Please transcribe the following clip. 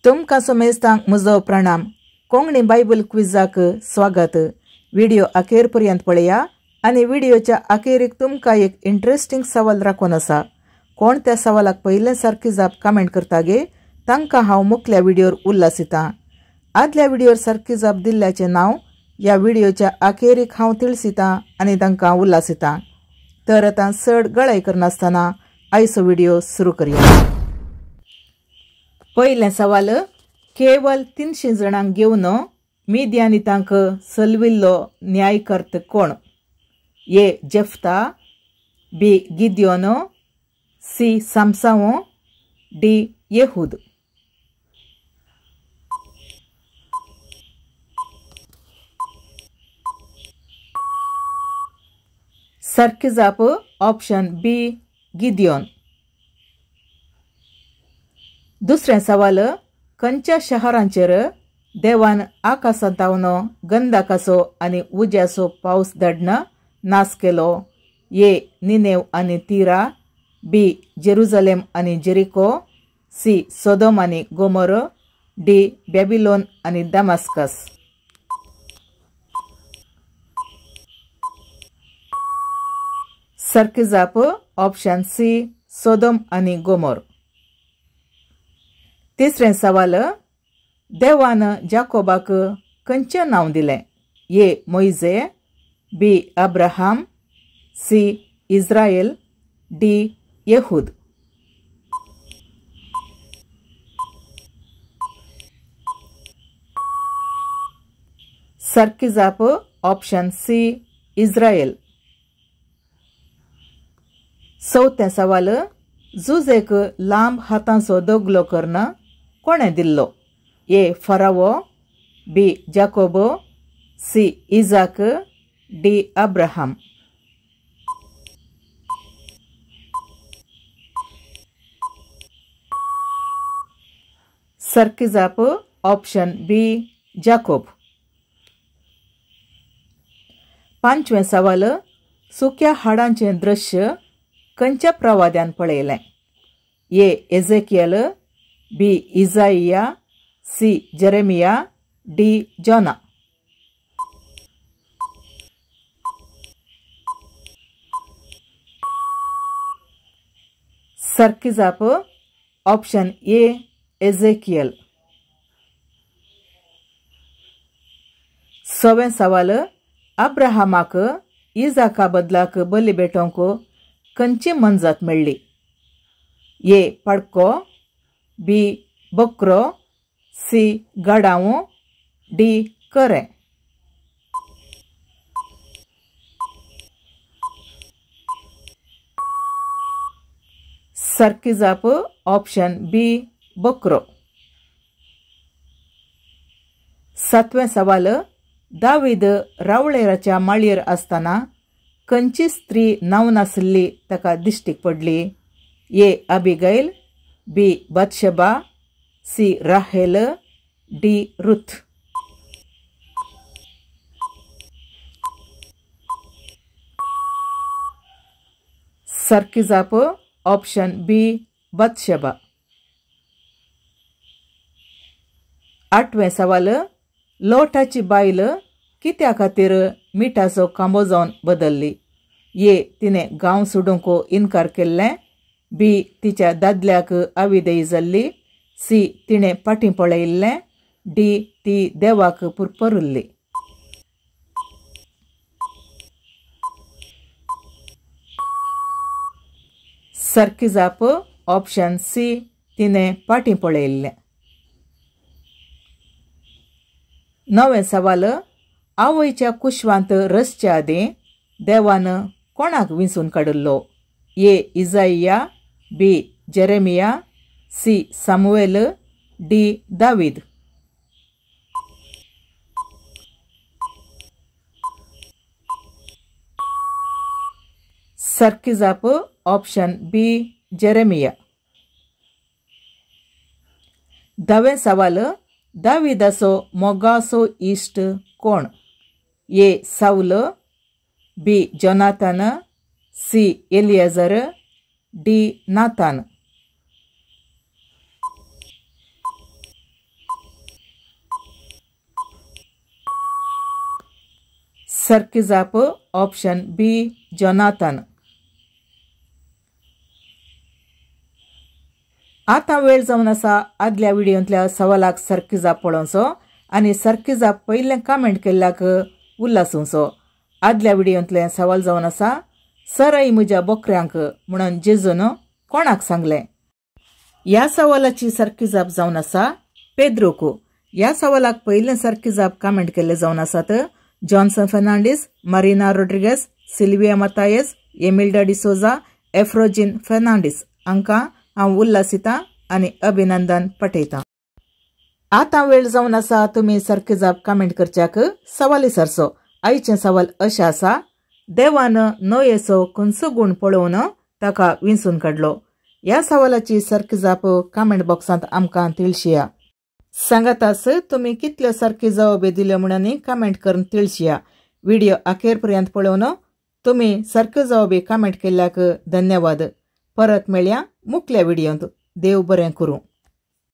तुमकां समेस्तांक म्हजो प्रणाम. कोंकणी बायबल क्विजाक स्वागत. व्हिडिओ अखेर पर्यंत पळया आनी व्हिडिओच्या अखेरीक तुमकां एक इंट्रस्टिंग सवाल राखून आसा. कोण त्या सवालाक पयले सारकी जाप कमेंट करता गे तांकां हांव मुखल्या व्हिडिओर उल्हासितां. आदल्या व्हिडिओर सारकी जाप दिल्ल्याचें नांव ह्या व्हिडिओच्या अखेरीक हांव तिळसितां आनी तांकां उल्हासितां. तर आतां चड गळाय करनासतना आयचो व्हिडिओ सुरू करया. पयलें सवाल, केवल 300 जाणांक घेवन मिद्यानितांक सलविल्लो न्यायकर्त कोण? ए जेफ्ता, बी गिद्योन, सी सामसांव, डी येहूद. सारकी जाप ऑप्शन बी गिद्योन. दुसरें सवाल, खंयच्या शहरांचेर देवान आकाशांतावन गंधकाचो आनी उज्याचो पावस धाडून नाश केलो? ए निनेव आनी तिरा, बी जेरुजलेम आनी जेरिको, सी सोदोम आनी गोमोर, डी बॅबिलोन आनी दमास्कस. सारकी जाप ऑप्शन सी सोदोम आनी गोमोर. तिसरें सवाल, देवान जाकोबाक खंयचें नांव दिलें? ए मोयजे, बी अब्राहम, सी इस्रायल, डी येहूद. सारकी जाप ऑप्शन सी इस्रायल. चवथें सवाल, जुजेक लांब हातांचो दगलो करून कोणें दिल्लो? ए फरावो, बी जाकोबो, सी इजाक, डी अब्राहम. सारकी जाप ऑप्शन बी जाकोब. पांचवें सवाल, सुक्या हाडांचें दृश्य खंयच्या प्रवाद्यान पळयलें? ए एजेकियल, बी इजाइया, सी जेरेमिया, डी जोना. सारकी जाप ऑप्शन ए एजेकियल. सवें सवाल, अब्राहमाक इजाका बदलाक बली भेटोवंक खंयची मनजात मेळ्ळी? ए पाडको, बी बकरो, सी गाडांव, डी करें. सारकी जाप ऑप्शन बी बकरो. सातवें सवाल, दावीद रावळेराच्या माळयेर आसतना खंयची स्त्री नांव नाशिल्ली ताका दिश्टीक पडली? ए अबिगैल, बी बतशेबा, सी राहेल, डी रुथ. सारकी जाप ऑप्शन बी बतशेबा. आठवें सवाल, लोटाची बायल कित्या खातीर मिठाचो खांबो जावन बदल्ली? ए तिणें गांव सोडूंक इनकार केल्लें, बी तिच्या दादल्याक अविधेय जाल्ली, सी तिणें फाटीं पळयिल्लें, डी ती देवाक पुरपरुल्ली. सारकी जाप ऑप्शन सी तिणें फाटीं पळयिल्लें. णवें सवाल, आवयच्या कुशवांत रसच्या आदीं देवान कोणाक विंचून काडिल्लो? A Isaiah, B Jeremiah, C Samuel, D दावीद. सारकी जाप ऑप्शन बी जेरेमिया. धावें सवाल, दावीदाचो मोगाचो इश्ट कोण? ए सावल, बी जोनाथन, सी एलियाजर, डी नातान. सारकी जाप ऑप्शन बी जोनाथन। आतां वेळ जावन आसा आदल्या व्हिडियोंतल्या सवालाक सारकी जाप पळोवचो आनी सारकी जाप पयलें कमेंट केल्ल्याक उल्लासूंचो। आदल्या व्हिडियोंतलें सवाल जावन आसा सरय म्हज्या बोकऱ्यांक म्हणून जेजून कोणाक सांगलें? ह्या सवालाची सारकी जाप जावन आसा पेद्रोक। ह्या सवालाक पयलें सारकी जाप कमेंट केल्ले जावन आसात Johnson Fernandes, Marina Rodrigues, Sylvia Mathias, Emilda D'Souza, Efrozin Fernandes हांकां हांव उल्हासिता आनी अभिनंदन पठयतां। आतां वेळ जावन आसा तुमी सारकी जाप कमेंट करच्याक सवाल विचारचो। आयचें सवाल अशें आसा, देवान नोयेचो खंयचो गूण पळोवन ताका विंचून काडलो? ह्या सवालाची सारकी जाप कमेंट बॉक्सांत आमकां तिळशिया। सांगातास तुमी कितल्यो सारकी जवाबी दिल्यो म्हणून कमेंट करून तिळशिया। व्हिडिओ अखेर पर्यंत पळोवन तुमी सारक्यो जवाबी कमेंट केल्ल्याक धन्यवाद। परत मेळया मुखल्या व्हिडियोंत। देव बरें करूं।